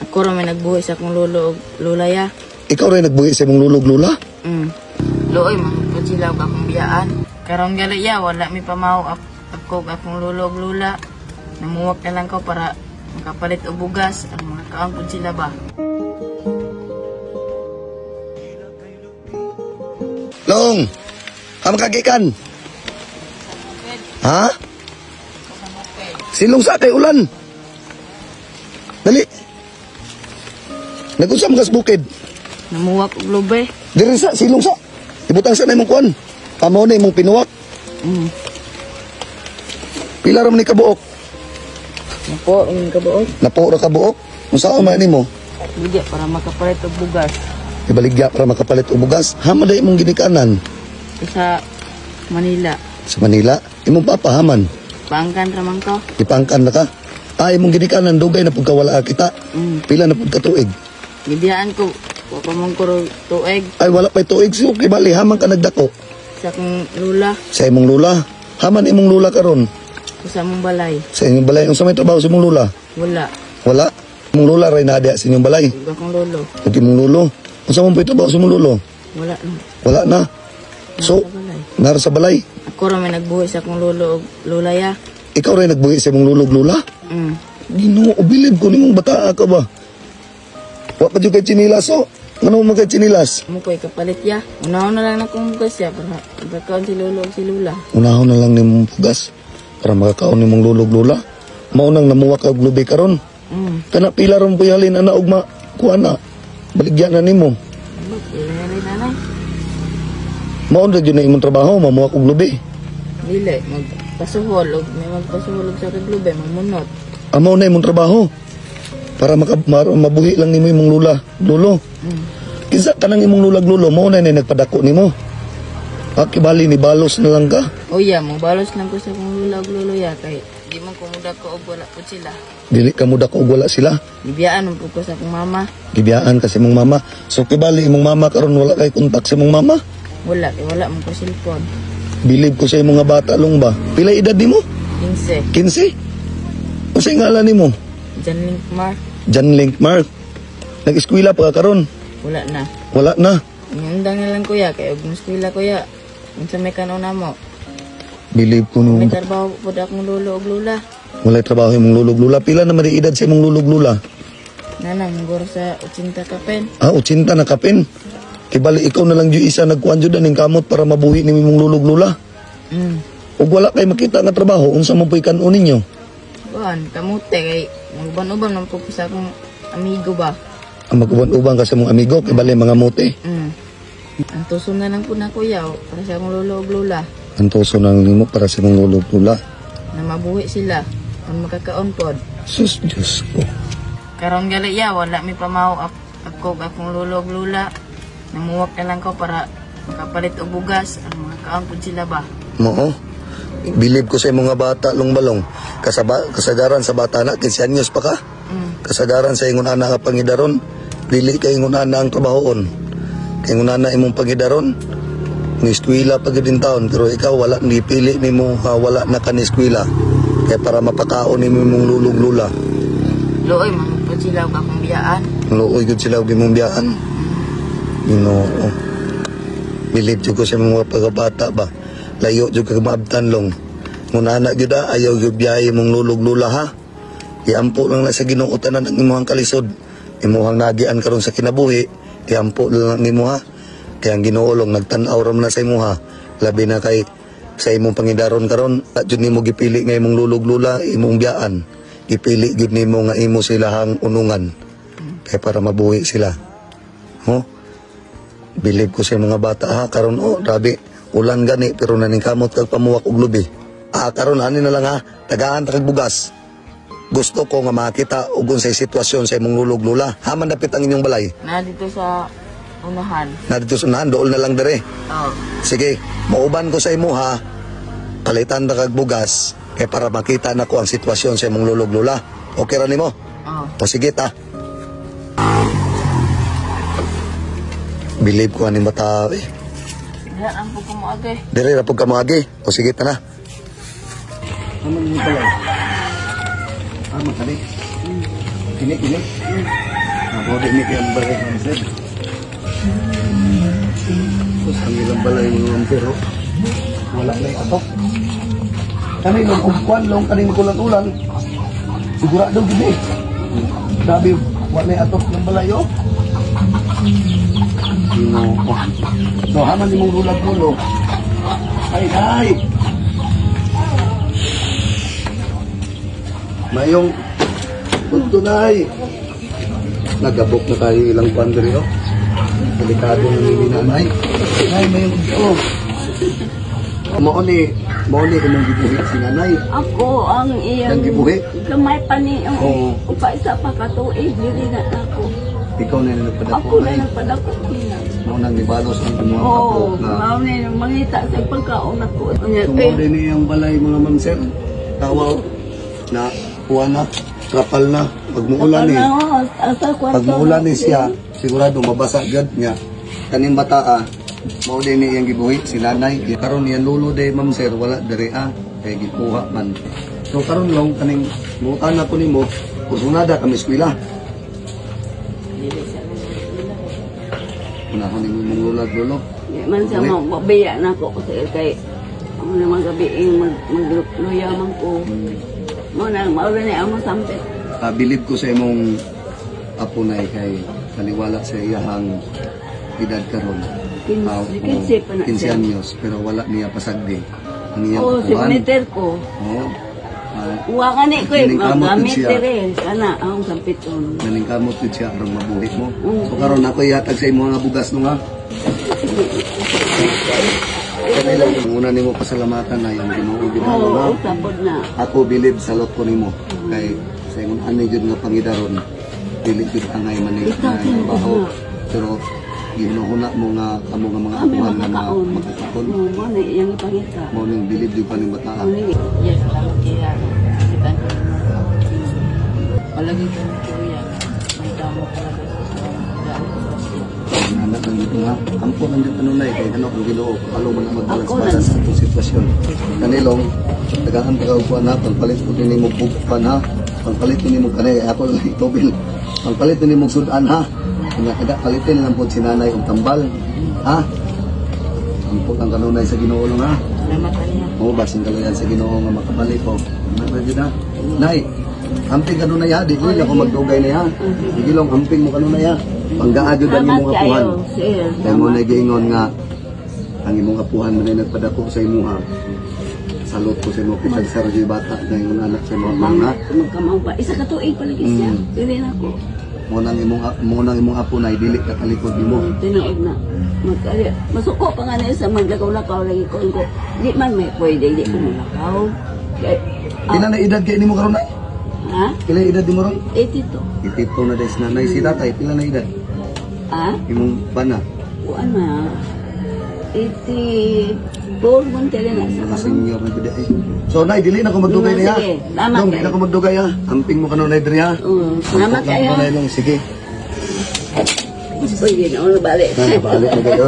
Ako ra may nagbuhi sa akong lolo og lola ya. Ikaw rin nagbuhi sa imong lulog lula? Luoy man pud sila og akong biyaan. Karon gali ya wala mi pamaw ako og akong lolo og lola. Namuwak na lang ko para makapalit og bugas ang mga kaon pud sila ba. Long, ang kagikan. Ha? Silong sa kay ulan. Dali. Nag-usam kas bukid. Namuwak og lube. Diri sa silong sa. Ibutang sa na imong kuan. Amo na imong pinuwak. Pila ra man ni kabuok? Napo ang kabuok. Napo ra kabuok. Unsa man nimo? Baligya para makapalit og bugas. Ibaligya para makapalit og bugas. Hama day imong ginikanan? Sa Manila. Sa Manila. Imong papa haman? Paangkan ra man ko. Ipangkan na ka. Ah, imong ginikanan dugay na pud ka wala kita. Pila na pud ka tuig? Gibiyaan ko, wa pa man ko tuig. Ay, wala pa'y tuig. So, okay, bali, haman ka nagdako? Sa akong lula. Sa imong lula? Haman imong lula karon? Sa imong balay. Sa imong balay. Unsa may trabaho sa imong lula? Wala. Wala? Imong lula ray naa diha sa inyong balay? Ug akong lolo. Ug imong lolo? Unsa man pa'y trabaho sa imong lolo? Wala na. Wala na? So, nara sa balay? Ako ra may nagbuhi sa akong lolo og lola ya. Ikaw ray nagbuhi sa imong lolo og lola? Ginoo, bilib ko nimong bataa ka ba? Wa pa jud kay tsinilas o. Ngano man kay tsinilas? Mo ko'y kapalit ya. Unahon na lang na akong bugas ya para makakaon si lolo og si lola. Unahon na lang nimong bugas para makakaon nimong lolo og lola. Mao nang namuwa ka og lubi karon. Kana pila ron puy halin ana og ma kuan na. Baligya na nimo. Pila rin nanay. Mao na jud na imong trabaho, mamuha og lubi. Dili, magpasuhol og may magpasuhol og sa kag lubi, mamunot. Amo na imong trabaho. Para mabuhi lang nimo imong lula, lolo. Kinsa kanang imong lulag lolo, mao na ni nagpadako nimo. Akibali ni balos na lang ka. O ya, mo balos lang ko sa akong lula og lolo ya kay di man ko mudako og wala pud sila. Dili ka mudako og wala sila. Gibiyaan man pud ko sa akong mama. Gibiyaan ka sa imong mama. So kibali imong mama karon wala kay kontak sa imong mama? Wala, kay wala man ko cellphone. Bilib ko sa imong nga bata long ba. Pila edad nimo? 15. 15? Unsay ngalan nimo? John Link Mark. John Link Mark. Nag-eskwela pa ka karon? Wala na. Wala na. Ngundang na lang kuya kay og eskwela kuya. Unsa may kanon namo? Bilib ko no. May trabaho pud akong lolo og lola. Walay trabaho imong lolo og lola. Pila na man edad sa imong lolo og lola? Nana, muguro sa 80 kapin. Ah, 80 na kapin. Kibali ikaw na lang jud isa nagkuan jud aning kamot para mabuhi nimo imong lolo og lola. Ug wala kay makita nga trabaho, unsa man puy kan-on ninyo? Kuan, kamute kay maguban-uban man pud ko sa akong amigo ba. Ang maguban-uban ka sa imong amigo, kibali mga mote. Ang tuso na lang po na kuya para sa akong lolo og lola. Ang tuso na lang nimo para sa imong lolo og lola. Na mabuhi sila ang makakaon pod. Sus, Diyos ko. Karon gali ya wala mi pamaw ako og akong lolo og lola. Namuwak na lang ko para makapalit og bugas ang mga kaon pud sila ba. Mao. Bilib ko sa imong nga bata long balong. Kasagaran sa bata na 15 anyos pa ka. Kasagaran sa ingon ana nga pangidaron, dili kay ingon ana ang trabahoon. Kay ingon ana imong pangidaron, ni eskwela pa gyud taon pero ikaw wala ni pili nimo wala na ka ni eskwela. Kay para mapakaon nimo imong lulog lula. Luoy man pud sila og akong biyaan. Luoy gud sila og imong biyaan. Ginoo. Bilib jud ko sa imong mga pagkabata ba. Layo jud ka maabtan long. Ngunana gyud ayaw gyud biyahe imong lulog lula ha. Iampo lang na sa Ginoo tanan ang imong kalisod. Imong nagian karon sa kinabuhi, iampo lang nimo ha. Kay ang Ginoo long nagtan-aw ra man na sa imuha. Labi na kay sa imong pangidaron karon, jud nimo gipili nga imong lulog lula, imong biyaan. Gipili jud nimo nga imo silahang unungan. Kay para mabuhi sila. Ho? Bilib ko sa mga bata ha karon oh, grabe. Ulan gani pero naningkamot kag pamuwak og lubi. Ah, karon ani na lang ha, tagaan ta kag bugas. Gusto ko nga makita og unsay sitwasyon sa imong lulog lula. Haman dapit ang inyong balay? Na dito sa unahan. Na dito sa unahan, dool na lang dere. Oo. Sige, mauban ko sa imo ha. Palitan ta kag bugas kay para makita nako ang sitwasyon sa imong lulog lula. Okay ra nimo? Oo. O sige ta. Bilib ko aning bata eh. Dira ang pud ko moagi. Dire ra pud ka moagi. O sige ta na. Ano ni balay? Ah, magkali. Kini, kini. Ako din ni ang balay, ma'am sir. Sus, ang ilang balay, mga ma'am sir, oh. Wala na yung atok. Kani long kung kwan long kaning magulan-ulan. Sigurado gid eh. Grabe, wala na yung atok ng balay, oh. Ginoo. So, haman imong lulag mo. Ay, ay! Mayong punto na ay. Nagabok na tayo ilang kwan diri, oh. Delikado na ni nanay. Ay, mayong oh. Mao ni imong gibuhi si nanay. Ako ang iyang Ang gibuhi? Gamay pa ni Oo. Upa isa pa ka tuig dili na ako. Ikaw na nagpadako Ako na nay. nagpadako nila. Mao nang gibalos ang imong Oo, apo na. mao ni mangita sa pagkaon ako. Unya So, mao din iyang balay, mga ma'am sir. Tawa na kuha na, trapal na. Pag muulan eh. Pag muulan eh siya, sigurado mabasa gyud niya. Kaning bata ah, mao din ni iyang gibuhi si nanay. Karon iyang lulo day, ma'am sir, wala diri ah, kay gikuha man. So karon long kaning mutan na ko nimo, kursunada kami eskwela. Dili sa eskwela. Unahon nimo imong lulag lolo. Di man siya mabiya na ako kasi kay ako naman gabi eh, magluya man ko. Mo na mao ni ang sampit. Bilib ko sa imong apo na kay kaliwala sa iyahang edad karon. 15 pa na 15 siya. anyos, pero wala niya pasagdi ang iyang Oo, si apuhan. meter ko. Oo. Uwa ka ni ko eh, Naningkamot yun magamit siya. dire. Kana ang sampiton. Naningkamot yun siya aron mabuhi mo. Mm. So karon ako ihatag sa imo nga bugas no nga. Kani lang una nimo pasalamatan na yung Ginoo gid Oo, ha. sabod na. Ako bilib sa lot ko nimo kay sa ingon ani jud nga pangidaron dili jud angay man ni Ikaw, na sino baho. ba? Pero gihinahuna mo nga kamo nga mga Kami apuhan nga makakaon. makakaon. Oo, mo na iyang ipangita. Mao ning bilib jud pa ning bataa. Mo ni Yes, salamat kaya. Kita ko. Palagi ko ni kuya. May damo talaga ko sa daan ko sa siya. Anak lang dito nga. Ampo lang dito kanunay kay ano ang Ginoo kabalo man ang Ako magbalas-balas lang. sa atong sitwasyon. Kanilong tagaan pa og kuan ha, pangpalit ko din nimo kuan ha. Pangpalit din nimo kanay ako lang itubil. Pangpalit din nimo sudan ha. Nga taga palitin lang pod si nanay og tambal. Ha? Ampo lang kanunay sa Ginoo lang ha. Salamat niya. Oo, basing kalayan sa Ginoo nga makabalik ko. Ano jud ha? Nay, amping kanunay ha, di ko ako magdugay na ha. Sige long, amping mo kanunay ha. Panggaa jud ang Salamat imong apuhan. kayo, sir. Kaya mo na giingon nga ang imong apuhan man ay nagpadako sa imuha. Salot ko sa imo kitag sa radyo bata na imong anak sa imong mga. Magkamang pa. Isa ka tuig pa lagi siya. Dili na ako. Mo nang imong apo na dili ka talikod nimo. Tinuod na. Magkali. Masuko pa nga na sa maglakaw-lakaw lagi ko. Ko. Di man may pwede, di ko mulakaw. Kay, Pila na edad kay nimo karon na? Ha? Pila edad nimo ron? 82. Itito na des nanay si tatay, pila na edad? Ha? Imong bana. Kuan na. 84 man tele na sa Mga karon. senior na gud ay. So nay dili na ko magdugay niya. Sige, salamat Dong, dili na ko magdugay ha. Amping mo kanunay diri ha. Salamat Lang kayo. kanunay long sige. Uy, ginoon balik. Na balik na kayo.